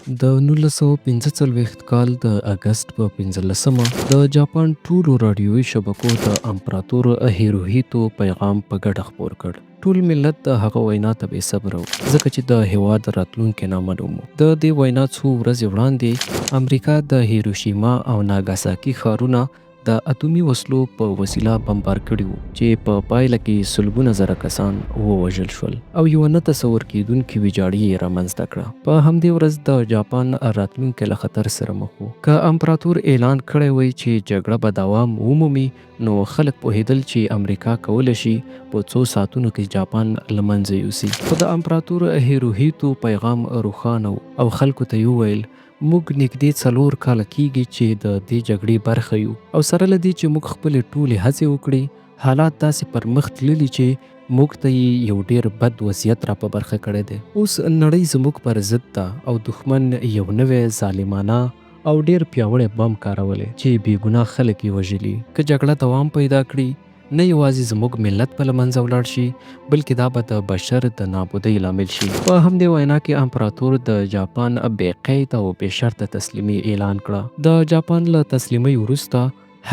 د 1945 کال د اګست په 15مه د جاپان ټولو راډیويي شبکو د امپراتور هیروهیتو پیغام په ګډه خپور کړ. ټول ملت د هغه وینا ته بې صبره و، ځکه چې د هېواد راتلونکی نامعلوم و. د دې وینا څو ورځې وړاندې امریکا د هیروشیما او ناګاساکي ښارونه د اتومي وسلو په وسیله بمبار کړي وو، چې په پایله کې سلګونه زره کسان ووژل شول او یوه نه تصور کېدونکې ویجاړي یې رامنځته کړه. په همدې ورځ د جاپان راتلونکی له خطر سره مخ و. که امپراتور اعلان کړی وای چې جګړه به دوام ومومي، نو خلک پوهېدل چې امریکا کولی شي په څو ساعتونو کې جاپان له منځه یوسي. خو د امپراتور هیروهیتو پیغام روښانه و او خلکو ته یې وویل، موږ نږدې 4 کاله کېږي چې د دې جګړې برخه یو او سره له دې چې موږ خپلې ټولې هڅې وکړې، حالات داسې پر مخ تللي چې موږ ته یې یو ډېر بد وضعیت را په برخه کړی دی. اوس نړۍ زموږ پر ضد ده او دښمن یو نوی ظالمانه او ډېر پیاوړی بم کارولی چې بې ګناه خلک یې وژلي. که جګړه دوام پیدا کړي، نه یوازې زموږ ملت به له منځه ولاړ شي، بلکې دا به د بشر د نابودۍ لامل شي. په همدې وینا کې امپراتور د جاپان بې قید او بې شرطه تسلیمي اعلان کړه. د جاپان له تسلیمۍ وروسته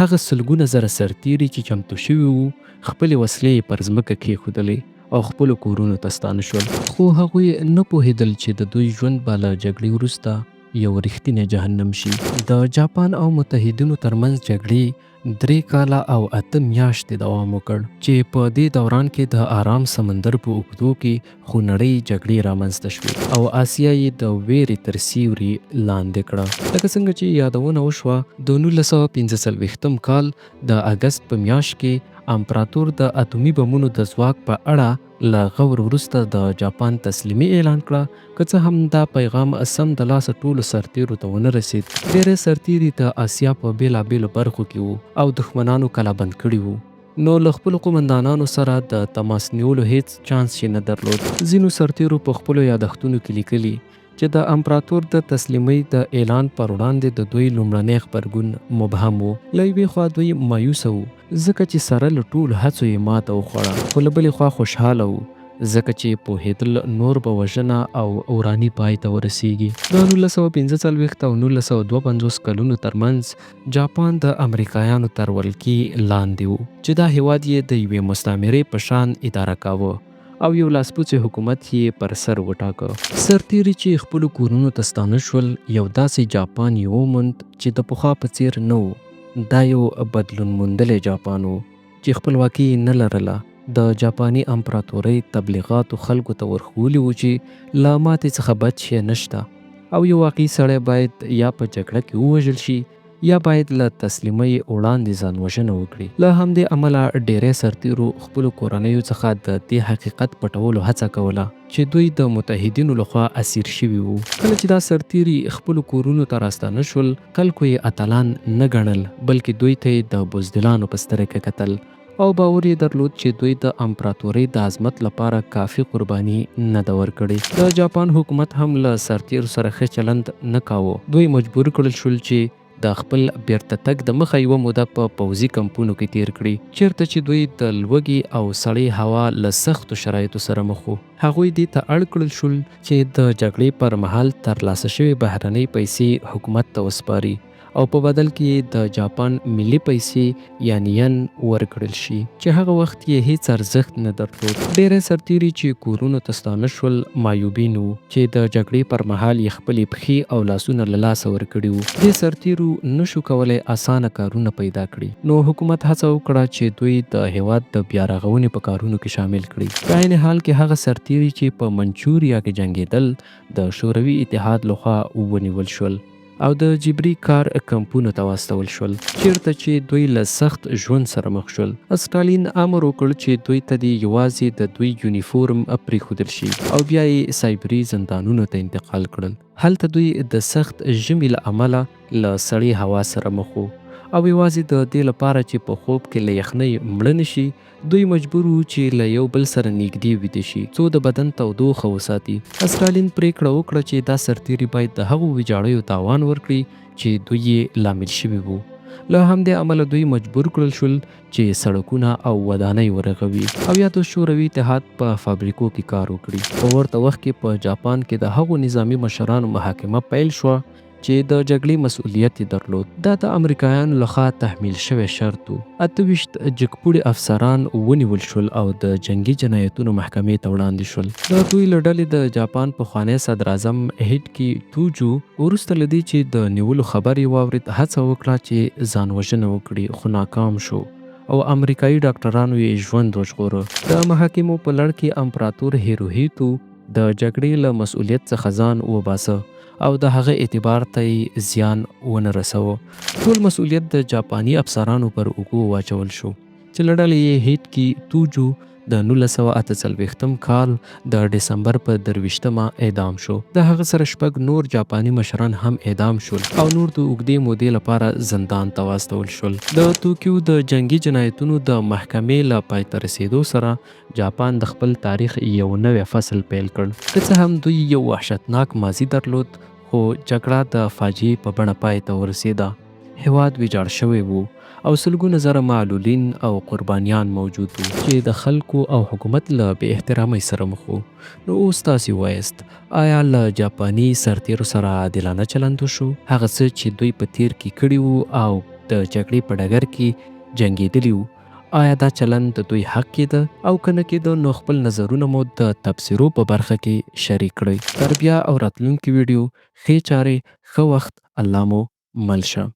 هغه سلګونه زره سرتیري چې چمتو شوي وو، خپلې وسلې یې پر ځمکه کښېښودلې او خپلو کورونو ته ستانه شول. خو هغوی نه پوهېدل چې د دوی ژوند به له جګړې وروسته یو رښتینی جهنم شي. د جاپان او متحدینو ترمنځ جګړې 3 کاله او 8 میاشتې دوام وکړ، چې په دې دوران کې د آرام سمندر په اوږدو کې خونړۍ جګړې رامنځته شوې او آسیا یې د وېرې تر سیوري لاندې کړه. لکه څنګه چې یادونه وشوه، د 1945 کال د اګست په میاشت کې امپراتور د اتومي بمونو د ځواک په اړه له غور وروسته د جاپان تسلیمي اعلان کړه، که څه هم دا پیغام سمدلاسه ټولو سرتېرو ته ونه رسېد. ډېری سرتېري د اسیا په بېلابېلو برخو کې وو او دښمنانو کلابند کړي وو، نو له خپلو قومندانانو سره د تماس نیولو هېڅ چانس یې نه درلود. ځینو سرتېرو په خپلو یادښتونو کې لیکلي چې د امپراتور د تسلیمۍ د اعلان پر وړاندې د دوی لومړنی غبرګون مبهم و. له یوې خوا دوی مایوسه وو، ځکه چې سره له ټولو هڅو یې ماته وخوړه، خو له بلې خوا خوشحاله وو، ځکه چې پوهېدل نور به وژنه او وراني پای ته ورسېږي. د 1945 او 1952 کلونو ترمنځ جاپان د امریکایانو تر ولکې لاندې و، چې دا هېواد یې د یوې مستعمرې په شان اداره کاوه او یو لاسپوڅی حکومت یې پر سر وټاکه. سرتېري چې خپلو کورونو ته ستانه شول، یو داسې جاپان یې وموند چې د پخوا په څېر نه و. دا یو بدلون موندلی جاپان و چې خپلواکي یې نه لرله. د جاپاني امپراتورۍ تبلیغاتو خلکو ته ورښوولي وو چې له ماتې څخه بد شی نشته او یو واقعي سړی باید یا په جګړه کې ووژل شي یا باید له تسلیمۍ وړاندې ځانوژنه وکړي. له همدې امله ډېری سرتېرو خپلو کورنیو څخه د دې حقیقت پټولو هڅه کوله چې دوی د متحدینو له خوا اسیر شوي وو. کله چې دا سرتېري خپلو کورونو ته راستانه شول، خلکو یې اتلان نه ګڼل، بلکې دوی ته یې د بزدلانو په سترګه کتل او باور یې درلود چې دوی د امپراتورۍ د عظمت لپاره کافي قرباني نه ده ورکړې. د جاپان حکومت هم له سرتېرو سره ښه چلند نه کاوه. دوی مجبور کړل شول چې د خپل بېرته تګ د مخه یوه موده په پوځي کمپونو کې تېر کړي، چېرته چې دوی د لوږې او سړې هوا له سختو شرایطو سره مخ وو. هغوی دې ته اړ کړل شول چې د جګړې پر مهال ترلاسه شوې بهرنۍ پیسې حکومت ته وسپاري او په بدل کې یې د جاپان ملي پیسې یعنې ین ورکړل شي، چې هغه وخت یې هېڅ ارزښت نه درلود. ډېری سرتېري چې کورونو ته ستانه شول، معیوبین وو، چې د جګړې پر مهال یې خپلې پښې او لاسونه له لاسه ورکړي وو. دې سرتېرو نه شو کولای اسانه کارونه پیدا کړي، نو حکومت هڅه وکړه چې دوی د هېواد د بیا رغونې په کارونو کې شامل کړي. په عین حال کې هغه سرتېري چې په منچوریا کې جنګېدل، د شوروي اتحاد له خوا ونیول شول. او د جبري کار کمپونو ته واستول شول، چېرته چې دوی له سخت ژوند سره مخ شول. اسټالین امر وکړ چې دوی ته دې یوازې د دوی یونیفورم پرېښودل شي او بیا یې سایبري زندانونو ته انتقال کړل. هلته دوی د سخت ژمي له امله له سړې هوا سره مخ وو او یوازې د دې لپاره چې په خوب کې له یخنۍ مړه نه شي، دوی مجبور وو چې له یو بل سره نږدې ویده شي، څو د بدن تودوخه وساتي. استالین پرېکړه وکړه چې دا سرتېري باید د هغو ویجاړیو تاوان ورکړي چې دوی یې لامل شوي وو. له همدې امله دوی مجبور کړل شول چې سړکونه او ودانۍ ورغوي او یا د شوروي اتحاد په فابریکو کې کار وکړي. په ورته وخت کې په جاپان کې د هغو نظامي مشرانو محاکمه پیل شوه چې د جګړې مسؤلیت یې درلود. دا د امریکایانو لخوا تحمیل شوی شرط و. 28 جګپوړي افسران ونیول شول او د جنګي جنایتونو محکمې ته وړاندې شول. د دوی له ډلې د جاپان پخوانی صدراعظم هیډکي توجو وروسته له دې چې د نیولو خبر یې واورېد، هڅه وکړه چې ځان وژنه وکړي، خو ناکام شو او امریکایي ډاکټرانو یې ژوند وژغوره. د محاکمو په لړ کې امپراتور هیروهیتو د جګړې له مسؤلیت څخه ځان وباسه او د هغه اعتبار ته یې زیان ونه رسوه. ټول مسؤلیت د جاپاني افسرانو پر اوږو واچول شو، چې له ډلې یې هیډکي توجو د 1948 کال د ډسمبر په 23مه اعدام شو. د هغه سره شپږ نور جاپاني مشران هم اعدام شول او نور د اوږدې مودې لپاره زندان ته واستول شول. د توکیو د جنګي جنایتونو د محکمې له پای ته رسېدو سره جاپان د خپل تاریخ یو نوی فصل پیل کړ. که څه هم دوی یو وحشتناک ماضي درلود، خو جګړه د فاجعې په بڼه پای ته ورسېده. هېواد ویجاړ شوی و او سلګونه زره معلولین او قربانیان موجود وو چې د خلکو او حکومت له بې احترامۍ سره مخ وو. نو اوس تاسې ووایاست، آیا له جاپاني سرتېرو سره عادلانه چلند وشو؟ هغه څه چې دوی په تېر کې کړي وو او د جګړې په ډګر کې جنګېدلي وو، آیا دا چلند د دوی حق کېده او که نه کېده؟ نو خپل نظرونه مو د تبصرو په برخه کې شریک کړئ. تر بیا او راتلونکې ویډیو، ښې چارې، ښه وخت، الله مو مل شه.